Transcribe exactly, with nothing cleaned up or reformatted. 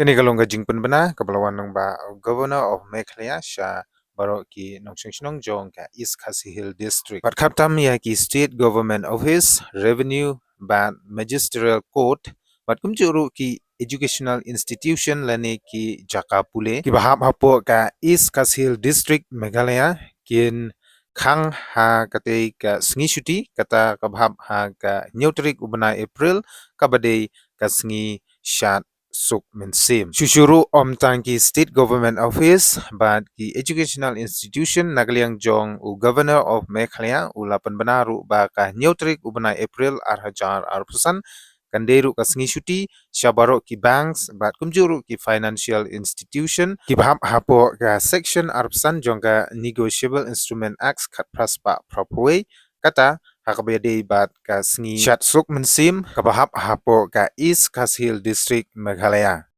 Kane ka long ka jingpynbna kaba la wan na u Governor of Meghalaya sha baroh ki nongshong shnong jong ka East Khasi Hills District. Bad khamtam ïa ki State Government Office, Revenue bad Magisterial Court, bad kumjuh ruh ki educational institution lane ki jaka pule kiba hap hapoh ka East Khasi Hills District Meghalaya kin khang ha katei ka sngi shuti, kata kaba hap ha ka hynñiew tarik u bnai April, kaba dei ka sngi Shad Suk Mynsiem. Shuh shuh ruh ym tang ki State Government Office bad ki educational institution, na ka liang jong u Governor of Meghalaya u la pynbna ruh ba ka hynñiew tarik u bnai April ar hajar arphew san kan dei ruh ka sngi shuti sha baroh ki banks bad kumjuh ruh ki financial institution kiba hap hapoh ka Section arphew san jong ka Negotiable Instrument Act khatphra spah phraphew wei, kata ha kaba ïadei bad ka sngi Shad Suk Mynsiem kaba hap hapoh ka East Khasi Hills District, Meghalaya.